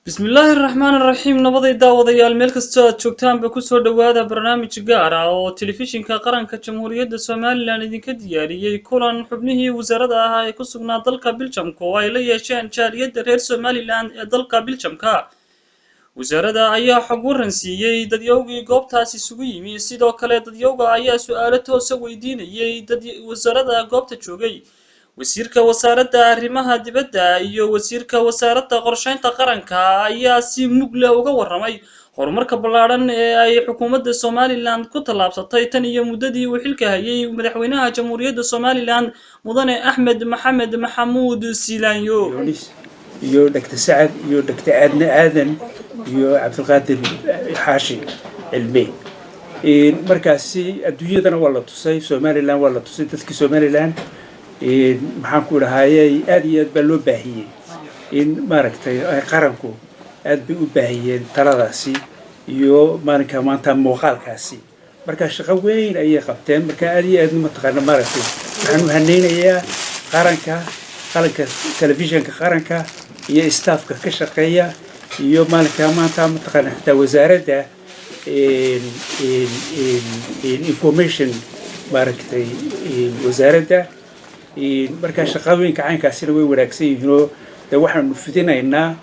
Bismillaahi raxmaani raxiim. Nabaday daawadayaal, meel kastoo aad joogtaanba kusoo dhowaada barnaamij gaar ah oo Telefishinka Qaranka Jamhuuriyadda Somaliland idinka diyaariyey kulan xubnihii wasaaradda ahaa ee ku sugnaa dalka Biljamka oo ay la yeesheen jaaliyadda reer Somaliland ee dalka Biljamka. Wasaaradda ayaa xog waran siiyey dadyowgii goobtaas isugu yimi. Sidoo kale dadyowga ayaa su-aalo toosa weydiinayay dad wasaaradda goobta joogay. Wasiirka Wasaaradda Arrimaha Dibadda iyo wasiirka Wasaaradda Qorsheynta Qaranka ayaa si mug leh uga warramay horumarka ballaadhan ee ay xukuumadda Somaliland ku tallaabsatay tan iyo muddadii uu xilka hayay madaxweynaha Jamhuuriyadda Somaliland, Mudane Axmed Maxamed Maxamuud Siilaanyo. Yunis iyo Dr. Sacad iyo Dr. Aadne Aadan iyo Cabdilqaadir Xaashi Cilmi. Markaasi adduunyadana waa la tusay, Somaliland waa la tusay, dadkii Somaliland, maxaan ku idhahayey, aad iyo aad baa loo baahiyey in maaragtay ay qaranku aad bay u baahiyeen taladaasi iyo maalinka maanta muuqaalkaasi. Marka shaqo weyn ayay qabteen. Marka aad iyo aad mataqaana maaragtay waxaan u haneynayaa qaranka, qaranka, Telefishinka Qaranka iyo staffka ka shaqeeya iyo maalinka maanta mataqaana xitaa wasaaradda information, maaragtay wasaaradda. Marka shaqooyinka caynkaasina way wanaagsan yihiinoo de waxaanu fidinaynaa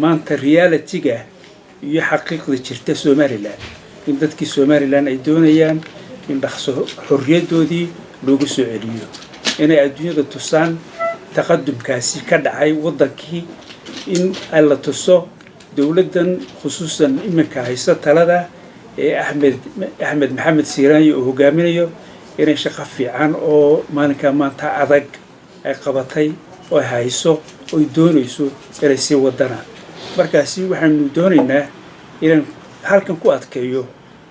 maanta reality-ga iyo xaqiiqda jirta Somaliland, in dadkii Somaliland ay doonayaan in dhaqso xorriyaddoodii loogu soo celiyo, inay adduunyada tusaan taqadumkaasi ka dhacay waddankii, in la tuso dowladdan, khusuusan iminka haysta talada ee Axmed Maxamed Siiraanyo uu hogaaminayo, inay shaqo fiican oo maalinka maanta adag ay qabatay oo hayso oy doonayso inay sii wadana. Markaasi waxaanu doonaynaa inaan halkan ku adkeeyo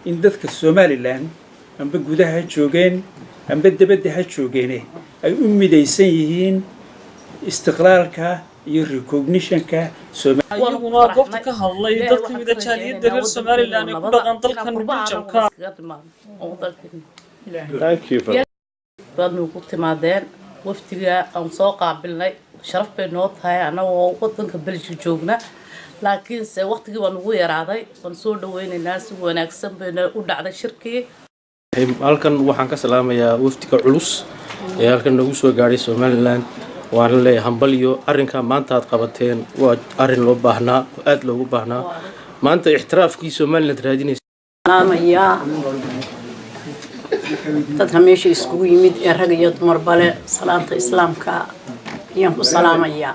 in dadka Somaliland, amba gudaha ha joogeen amba debadda ha joogeene, ay u midaysan yihiin istiqlaalka iyo recognitionka. Iyaguna goobta ka hadlay dad ka mid a jaaliyadda reer Somaliland ee ku dhaqan dalkan Biljamka. Thank you for Baad nugu timaadeen wafdiga aan soo qaabilnay. Sharaf bay noo tahay annagoo wadanka Belgium joogna, laakiinse waqtigii baa nugu yaraaday. Waan soo dhaweynaynaa, si wanaagsan bayna u dhacday shirkii. Halkan waxaan ka salaamayaa wafdiga culus ee halkan noogu soo gaadhay Somaliland. Waana leeyahay hambalyo. Arrinkaa maanta aad qabateen waa arrin loo baahnaa oo aada loogu baahnaa. Maanta ixtiraafkii Somaliland raadinaysa. Salaamayaa dadka meesha iskugu yimid ee rag iyo dumarbale. Salaanta islaamka ayaan ku salaamayaa.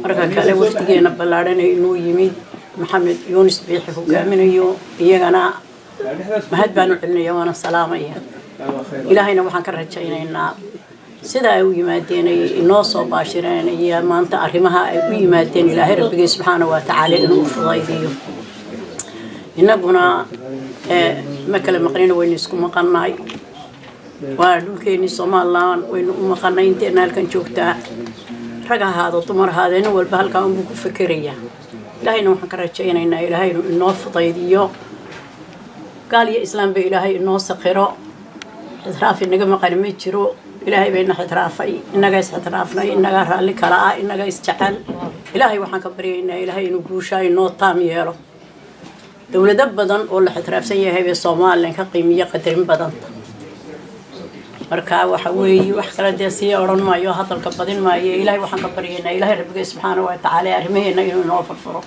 Marka kale, wafdigeena ballaadhan ee inuu yimid, Maxamed Yuunis Biixi hogaaminayo, iyagana mahad baan u celinaya, waana salaamaya. Ilaahayna waxaan ka rajaynaynaa sida ay u yimaadeen ay inoo soo baashireen iyo maanta arrimaha ay u yimaadeen, Ilaahay rabbigii subxaana wa tacaala inuu u fudaydiyo. Innaguna ma kala maqnina, waynu isku maqannahay. Waa dhulkeennii Somaliland, waynu u maqanay. Inteena halkan joogtaa, rag ahaado, dumar ahaado, nin walba halkaa unbuu ku fekerayaa. Ilaahayna waxaan ka rajaynaynaa Ilaahay inuu inoo fudaydiyo, gaal iyo islaamba Ilaahay inoo sakhiro. Ixtiraaf inaga maqani ma jiro. Ilaahay bayna ixtiraafay, innaga is ixtiraafnay, innagaa raalli kala ah, innaga isjecel. Ilaahay waxaan ka baryaynaa Ilaahay inuu guushaa inoo taam yeelo. Dowlado badan oo la ixtiraafsan yahay bay Somaliland ka qiimiyo qadarin badanta. Marka waxa weeye, wax kale dee sii odhan maayo, hadalka badin maayo. Ilaahay waxaan ka baryaynaa, Ilaahay rabbigay subxaana wa tacaala, arrimaheena inuu inoo furfuro.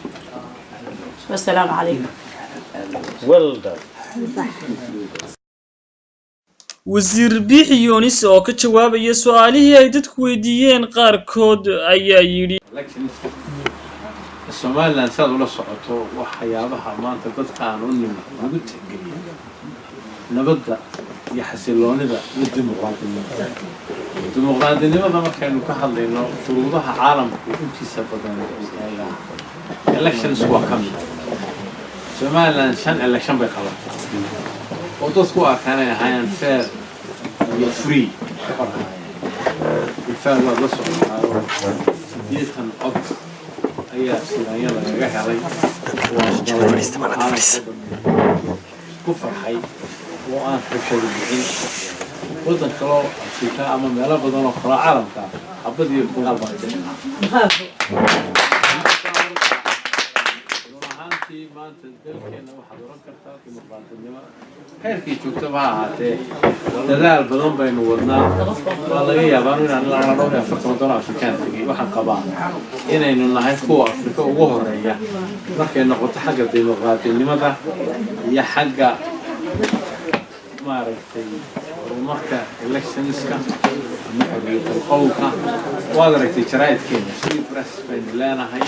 Wasalaamu calaykum. Well done. Wasiir Biixi Yunis oo ka jawaabaya su-aalihii ay dadku weydiiyeen qaarkood ayaa yidhi: Electionska Somaliland, saad ula socoto, waxyaabaha maanta dadka aan u nimid lagu tixgeliyo nabadda iyo xasiloonida iyo dimuqraadinimada. Dimuqraadinimada markaynu ka hadlayno, shuruudaha caalamku intiisa badan eegaa elections waa ka mid. Somaliland shan election bay qabatay oo dadku u arkaan inay ahaayeen fair iyo free, xor ahaayeen. In fact, waad la socotaa, 80 cod ayaa Silaanya lagaga helay. Waa caalamka dhan ku farxay oo aan rabshado bixin. Waddan kaloo Afrika ama meelo badan oo kaloo caalamka xabad iyo dagaal baa ka dhici lahaa. Runtii maanta dalkeenna waxaad oran kartaa dimuqraadinimo heerkii joogtaba ha ahaatee, dadaal badan baynu wadnaa. Waa laga yaabaa inaan ilaa 44 waddan oo Afrikaan tegay. Waxaan qabaa inaynu nahay kuwa Afrika ugu horeeya markay noqoto xagga dimuqraadinimada iyo xagga, maaragtay, horumarka electionska ama xorriyatul qowlka. Waad aragtay jaraa'idkeena, free press baynu leenahay.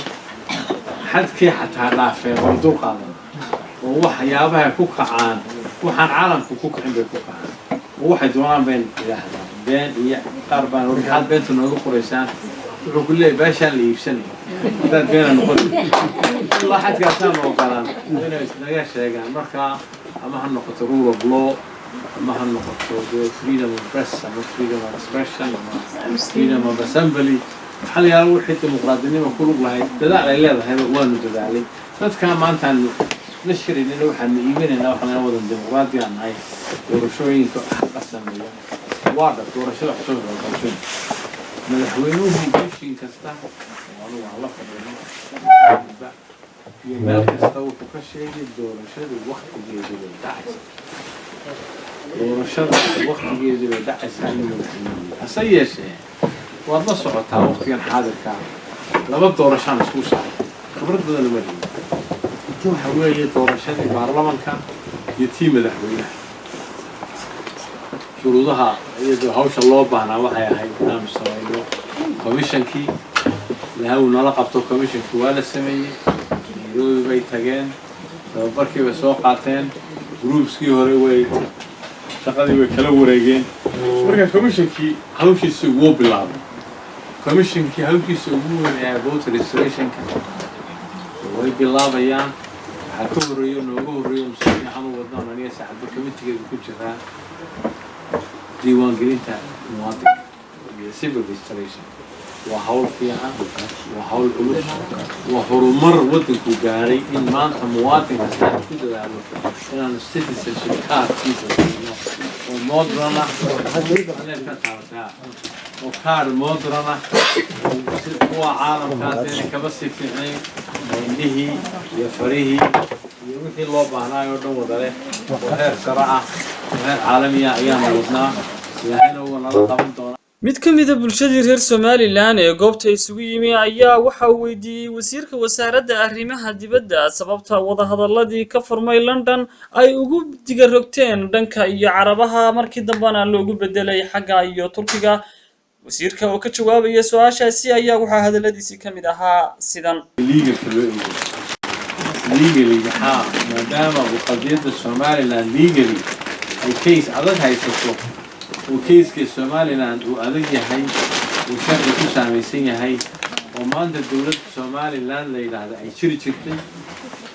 Xadkii xataa dhaafeen oo dul qaadan oo waxyaabahay ku kacaan, waxaan caalamku ku kicin bay ku kacaan, oo waxay doonaan bay yidhaahdaan been iyo qaar baan war maxaad beenta nooga qoraysaan? Wuxuu ku leeyahay beeshaan la iibsanayo haddaad beena noqon ilaa xadkaasaan ogolaan inay naga sheegaan. Marka ama ha noqoto rule of law, ama ha noqoto dee freedom of press ama freedom of expression ama freedom of assembly, waxaa la yaala wixii dimuqraadinimo ku lug lahayd, dadaal ay leedahayba waanu dadaalay. Dadkaa maantaanu la shiraynina waxaanu iibinaynaa waxaan wadan dimuqraadi aan nahay, doorashooyinka xaqa sameeya. Waa dhab, doorashada wax soo qabjoon madaxweynuhu bishin kasta oo anugu aan la fadhino iyo meel kasta wuxuu ka sheegay doorashadu waktigeedu way dhacaysaa, doorashada waktigeedu way dhacaysaa in madaxweynuhu. Hase yeeshee, waad la socotaa waqtigan xaadirka laba doorashaan isku saaray, khibrad badan uma lihin. Waxa weeye doorashadii baarlamanka iyo tii madaxweynaha. Shuruudaha iyadoo hawsha loo baahnaa waxay ahayd inaanu samayno commissionkii. Ilahay uu nala qabto, commissionkii waa la sameeyey. Nairobi bay tageen, tababarkii bay soo qaateen, groupskii hore way shaqadii way kala wareegeen. Marka commissionkii hawshiisa wuu bilaabay. Commissionkii hawshiisa ugu weyn ee voter registrationka way bilaabayaan. Waxaa ka horreeyo, nooga horreeyo, si fiican u wadnaan, aniga saxadba committeegeeda ku jiraa, diiwaangelinta muwaadinka iyo civil registration. Waa hawl fiican, waa hawl culus, waa horumar waddanku gaaray in maanta muwaadin kasta aan ku dadaalo inaanu citizenship cardkiisa siino oo modern ah, oo card modern ah oo si kuwa caalamka hadayna kaba sii fiicnayn, oo indhihii iyo farihii iyo wixii loo baahnaay oo dhan wada leh, oo heer sare ah oo heer caalami ah ayaanu wadnaa. Ilaahayna wuu nala qaban doonaa. Mid ka mid a bulshadii reer Somaliland ee goobta isugu yimi ayaa waxa uu weydiiyey wasiirka wasaaradda arrimaha dibadda sababta wadahadaladii ka furmay London ay ugu diga rogteen dhanka iyo Carabaha, markii dambena loogu bedelay xagga iyo Turkiga. Wasiirka oo ka jawaabaya su-aashaasi ayaa waxaa hadaladiisii ka mid ahaa sidan: Legalka loo eego, legally maxaa, maadaama uu qadiyadda Somaliland legally ay case adag haysato, uu caseka Somaliland uu adag yahay, uu sharci ku saamaysan yahay, oo maanta dowladda Somaliland la yidhaahda ay jiri jirtay,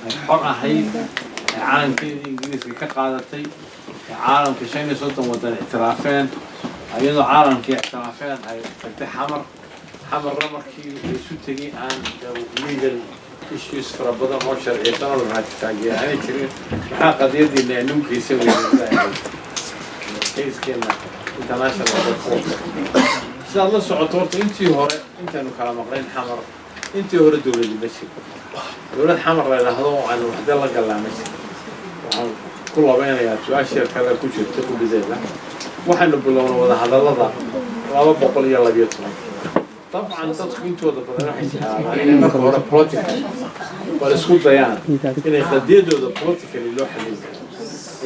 ay xor ahayd, ay calankeedii Ingiriiska ka qaadatay, ay caalamka 35 waddan ictiraafeen, iyadoo caalamkii ictiraafeen ay tagtay Xamar. Xamarna markii la isu tegay aan legal issues fara badan oo sharciysan oo la raajitaageeya aanay jirin, maxaa qadiyadiina aynu geysan weynay casekeena international court? Sidaad la socoto, horta intii hore intaynu kala maqnayn Xamar, intii hore dowladi ma jiro. Dowlad Xamar la idhaahdo oo aanu waxdee la gallaa ma jiro. Waxaan ku labeynayaa su-aashii kale ku jirta kudhideeda. Waxaynu bilownay wadahadallada 212. Dabcan dadku intooda badan waxay jeclaadaan inay marka hore political bal isku dayaan inay qadiyadooda politically loo xalin karo,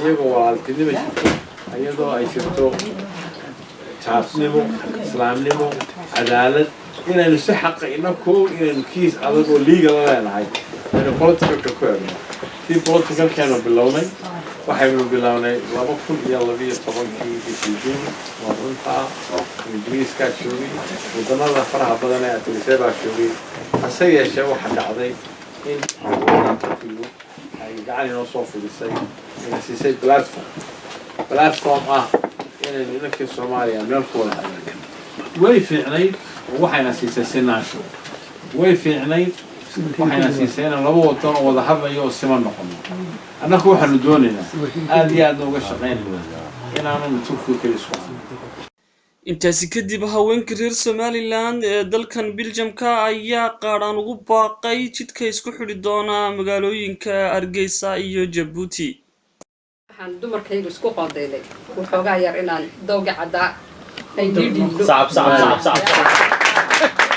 iyagoo walaaltinimo jirto, iyadoo ay jirto jaarnimo, islaamnimo, cadaalad, inaynu si xaqa inaku inaynu kiis adag oo legal leenahay aynu politicalka ku egno. Tii politicalkeenu bilownay, waxaynu bilownay 2012-kii bishii Juun. Waa runtaa, Ingiriiskaa joogay, waddanada faraha badan ee atirisee baa joogay. Hase yeeshee, waxaa dhacday in dowladda Turkigu ay gacan inoo soo fidisay, ina siisay platform ah inaynu inankii Soomaaliya meel ku wada hadalno. Way fiicnayd oo waxayna siisay sinaansho. Way fiicnayd, waxayna siisay inaan laba wadan oo wada hadlayo oo siman noqono. Annaku waxaanu doonaynaa, aada iyo aadna uga shaqaynayna, inaananu Turkiga keli isku ahayn. Intaasi kadib, haweenka reer Somaliland ee dalkan Biljamka ayaa qaadhaan ugu baaqay jidka isku xidhi doona magaalooyinka Hargeysa iyo Jabuuti. Waxaan dumarkaygu isku qoondaynay waxoogaa yar inaan dooga caddaa ay nii dhiibno. Sacab, sacab, sacab, sacab.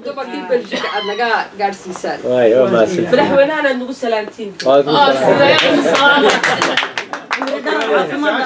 Dumarkii Beljiga aad naga gaadhsiisaan. Madaxweynahan aad nagu salaamtiin. Caafimaad.